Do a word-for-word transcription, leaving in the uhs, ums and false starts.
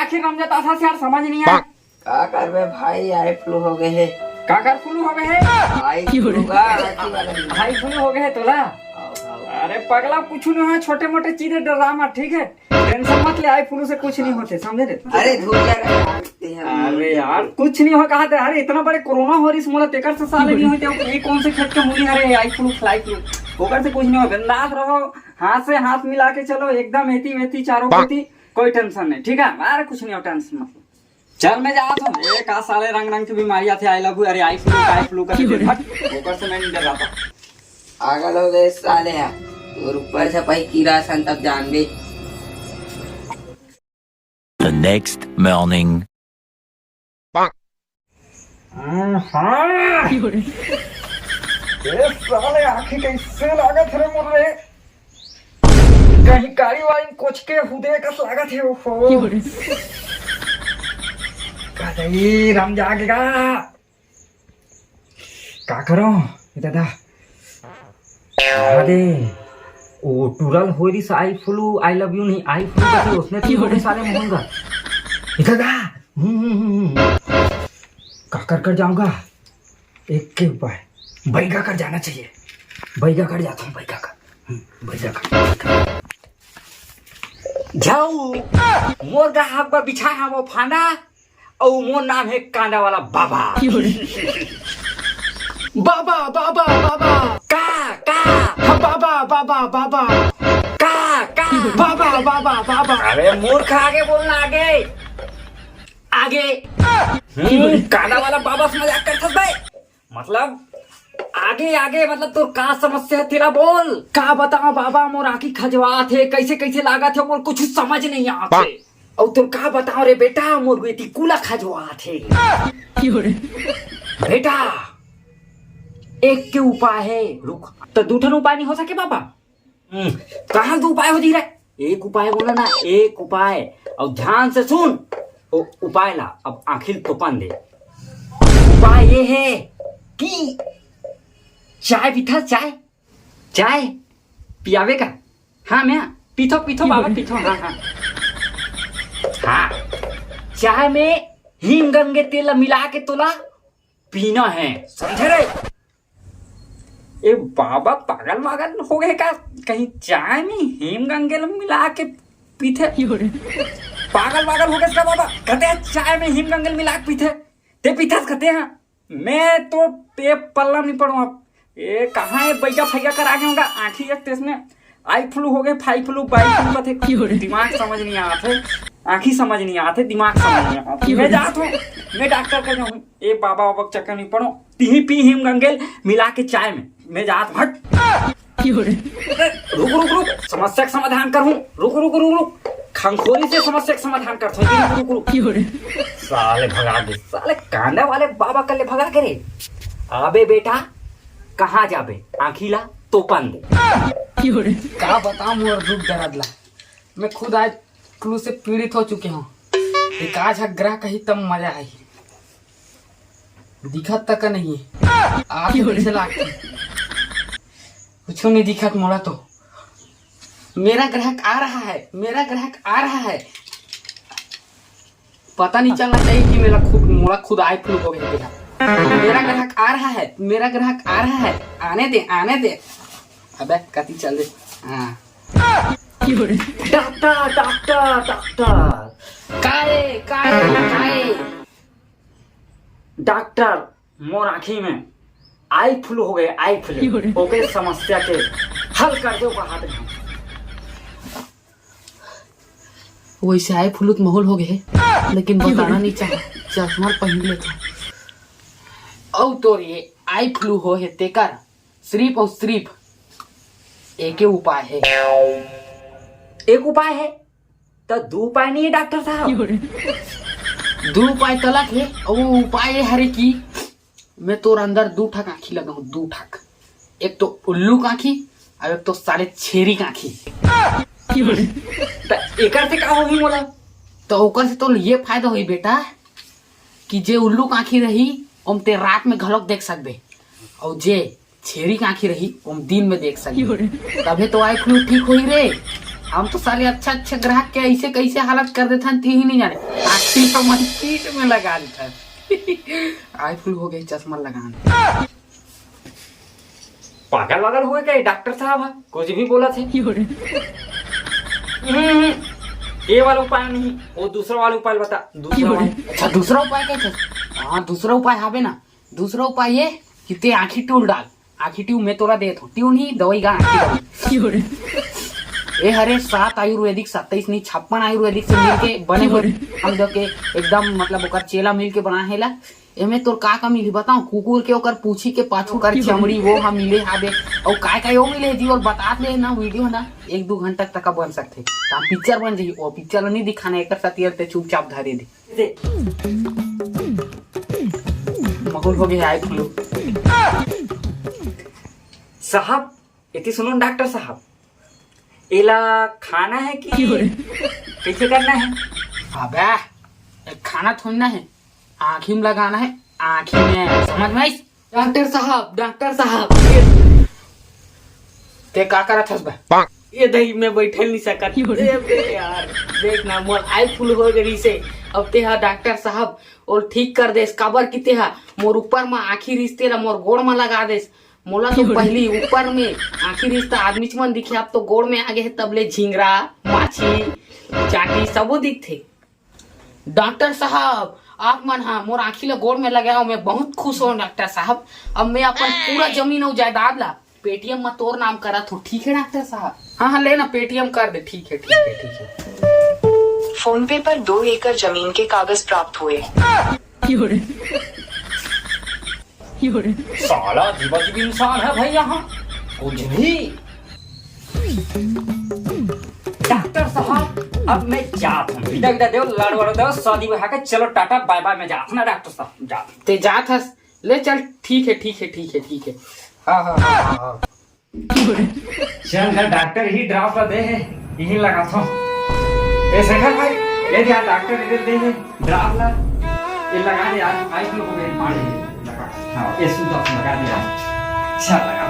आखिर रमजाता था यार, समझ नहीं आया। का करबे भाई, आई फ्लू हो गए हे। का कर फ्लू हो गए हे? आई फ्लू का, आई फ्लू हो गए हे तोला? अरे पगला, कुछ नहीं है, छोटे मोटे चीजें डरा मत, ठीक है? टेंशन मत ले, आई फ्लू से कुछ नहीं होते, समझे रे? अरे धुरिया रे। अरे यार, कुछ नहीं हो कहा थे। अरे इतना बड़े कोरोना हो रही मोला, तेकर से साले नहीं होते। ये कौन से खेत के मूली हरे, आई फ्लू, फ्लाई फ्लू, ओकर से कुछ नहीं हो। बिंदास रहो, हाथ से हाथ मिला के चलो, एकदम एती वेती चारों कोती, कोई टेंशन नहीं, ठीक है? अरे कुछ नहीं हो, टेंशन मत लो। चल मैं जात हूँ। ए का साले रंग रंग की बीमारी आथे, आई लव यू, अरे आई फ्लू, आई फ्लू करके हट, ओकर से मैं नहीं डराता। पागल हो गए साले यार, और ऊपर से पाई कीड़ा सन तब जान दे। The next morning. हाँ। ए साले आँखी कैसे लागत रे मोर रे? कहीं गाड़ी वाइन कोच के हुदे कस लागत हे, ओहो। का जाई, राम जागेगा। का करो ए दादा? अरे ओ टूरल होरिस eye flu, I love you नहीं, आई फ्लू का उसने थी होगे साले मोहन का। ए दादा, हम्म, हम्म, हम्म, हम्म। का कर कर जाऊंगा? एक के उपाय, बैगा कर जाना चाहिए। बैगा कर जाता हूँ, बैगा कर। हम्म, बैगा कर। जाऊ, मोर ग्राहक बर बिछा है वो फांदा, अउ मोर नाम है कांदा वाला बाबा। बाबा, बाबा, बाबा। का, का? हाँ, बाबा, बाबा, बाबा। का, का? बाबा, बाबा, बाबा। अरे मूर्ख, आगे बोलना, आगे। आगे। हम्म, कांदा वाला बाबा से मजाक करथस बे? मतलब आगे आगे, मतलब तोर का समस्या हे तेला बोल। का बताओ बाबा, मोर आँखी खजवात हे, कैसे कैसे लागत हे, मोर कुछ समझ नहीं आत हे। अउ तोर का बताओ रे बेटा, मोर बेटी कुला खजवात हे। बेटा, एक के उपाय हे, रुक। तो दू ठन उपाय नहीं हो सके बाबा? हम्म, कहाँ दू उपाय हो जी रे? एक उपाय बोला ना, एक उपाय। अउ ध्यान से सुन, ओ उपाय ला, अब आँखी ल तोपन दे। उपाय ये हे कि चाय पीथा, चाय, चाय पियावे का? हाँ मैं पीथो, पीथो बाबा, पीथो। हाँ, हाँ, हाँ। चाय में हींग गंगे तेल ला मिला के तोला पीना है, समझे रे? ए बाबा, पागल वागल हो गए का? कहीं चाय में हींग गंगे ल मिला के पीथे? पागल वागल हो गए का बाबा? कहते हैं चाय में हींग गंगे ल मिला के पीथे, ते पीथस कहते हैं। मैं तो ते पल्ला नहीं पड़ूं अब। ए कहाँ है बैगा फैगा कर आगे होगा, आँखी एक तेज में आई फ्लू हो गए, फाई फ्लू, बाई फ्लू का थे। दिमाग समझ नहीं आते, आँखी समझ नहीं आते, दिमाग समझ नहीं आते। मैं जात हूँ, मैं डॉक्टर का जाऊँ। ए बाबा बाबा के चक्कर नहीं पड़ो, तिही पी हींग गंगे ल मिला के चाय में। मैं जात हूँ, हट। रुक रुक रुक, समस्या का समाधान कर हूँ। रुक रुक रुक रुक, खंखोरी से समस्या का समाधान कर हूँ। रुक रुक रुक। साले भगा दे, साले कांदा वाले बाबा कर ले भगा के रे। आबे बेटा, कहाँ जाबे? आँखी ला तोपन दे। का बताऊं मोर दुख दर्द ला, मैं खुद आई फ्लू से पीड़ित हो चुके हूँ। एक आध झक ग्रह कही तब मजा आई। दिखत तक नहीं है। आप कैसे लागते? कुछ नहीं दिखत मोला तो। मेरा ग्राहक आ रहा है, मेरा ग्राहक आ रहा है। पता नहीं चलना चाहिए कि मेरा खुद, मोला खुद आई फ्लू हो गया। मेरा ग्राहक आ रहा है, मेरा ग्राहक आ रहा है। आने दे, आने दे। अबे कति चल दे। हाँ। Doctor, doctor, doctor. काए, काए, काए। डॉक्टर, मोर आँखी में आई फ्लू हो गए, आई फ्लू। ओके समस्या के हल कर दो कहा थे। वैसे आई फ्लू तो माहौल हो गए, लेकिन बताना नहीं चाहा, चश्मा पहन लेता। अउ तोर ये आई फ्लू हो है तेकर सिर्फ और सिर्फ एके उपाय है। एक उपाय है, त दू उपाय नहीं है डॉक्टर साहब। दू उपाय तलक है, और वो उपाय ये हरे कि मैं तोर अंदर दू ठक आँखी लगाऊं, दू ठक। एक तो उल्लू का आँखी, और एक तो साले छेरी का आँखी। त एकर से का होही मोला? तो ओकर से तो ये फायदा होही बेटा कि जे उल्लू का आँखी रही, ओम ते रात में घलोक देख सकबे, और जे छेरी का आँखी रही, ओम दिन में देख सकबे। तभे तो आई फ्लू ठीक होही रे। हम तो साले अच्छा अच्छा ग्राहक के ऐसे कैसे हालत कर देथन, ते ही नहीं जाने। आखिर हमन पीठ में लगा देथन। आई फुल हो गए चश्मा लगान। पागल वागल हुए क्या ये डॉक्टर साहब? ह कुछ भी बोला थे। हम्म, ये वाला उपाय नहीं, वो दूसरा वाला उपाय बता। दूसरा वाला। अच्छा, दूसरा उपाय क्या था? हाँ, दूसरा उपाय हावे ना। दूसरा उपाय ये कि ते आँखी टूल डाल। आँखी ट्यूब में तोरा देत हो, ट्यूब नहीं, दवाई गा आँखी दवाई। ए हरे सात आयुर्वेदिक, सत्ताईस नहीं, छप्पन आयुर्वेदिक से मिलके बने हुए। हम जो के एकदम मतलब ओकर चेला मिलके बना है ला। एमे तोर का का मिली बताओ? कुकुर के ओकर पूछी के पाछू कर चमड़ी वो हा मिले हाबे। अउ काय काय वो मिले जी, और बतात ले ना, वीडियो ना एक दू घंटा तक बन सकथे। ता पिक्चर बन जाही, वो पिक्चर नहीं दिखाना, एकर साथ ये ते चुपचाप धरे दे। माहौल हो गया आई फ्लू। साहब, इति सुनो डॉक्टर साहब, एला खाना है कि कैसे करना है? अबे, खाना थोड़ी ना है, आँखी में लगाना है, आँखी में, समझ में आइस? डॉक्टर साहब, डॉक्टर साहब, ये ते का करत हस बे? ये दही में बैठल नहीं सकत। ए बे यार, देख ना, मोर आई फुल हो गई से। अब ते हा डॉक्टर साहब, ओल ठीक कर देस, काबर कि ते हा मोर ऊपर में आँखी रिश्ते ला मोर गोड़ में लगा देस। मोला तो पहली ऊपर में आँखी रिश्ता आदमी मन दिखे, अब तो गोड़ में आ गए हे, तब ले झिंगरा, माछी, चाटी सबो दिखथे। डॉक्टर साहब, आप मन हा मोर आँखी ला गोड़ में लगे हो, मैं बहुत खुश हूँ डॉक्टर साहब। अब मैं अपन पूरा जमीन और जायदाद ला पेटीएम में तोर नाम करा थो, ठीक है डॉक्टर साहब? हाँ हाँ, ले ना पेटीएम कर दे, ठीक है ठीक है ठीक है। फोन पे पर दो एकड़ जमीन के कागज प्राप्त हुए। साला अजीब अजीब इंसान है भाई यहाँ, कुछ भी। डॉक्टर साहब, अब मैं जात हूँ, विदा विदा देव, लाड़ वाड़ देव, शादी ब्याह के चलो टाटा बाय बाय, मैं जात हूँ ना डॉक्टर साहब, जात हूँ। ते जात हस, ले चल, ठीक है ठीक है ठीक है ठीक है। हाँ हाँ हाँ हाँ हाँ। चल ना, डॉक्टर ही ड्रॉप ला दे है, यही लगा था। ए शेखर भाई, ले दिया डॉक्टर ने दे है ड्रॉप ला, ये लगा दे यार, आई फ्लू हो गए, पानी लगा। हाँ, ये सूता लगा दिया, अच्छा लगा।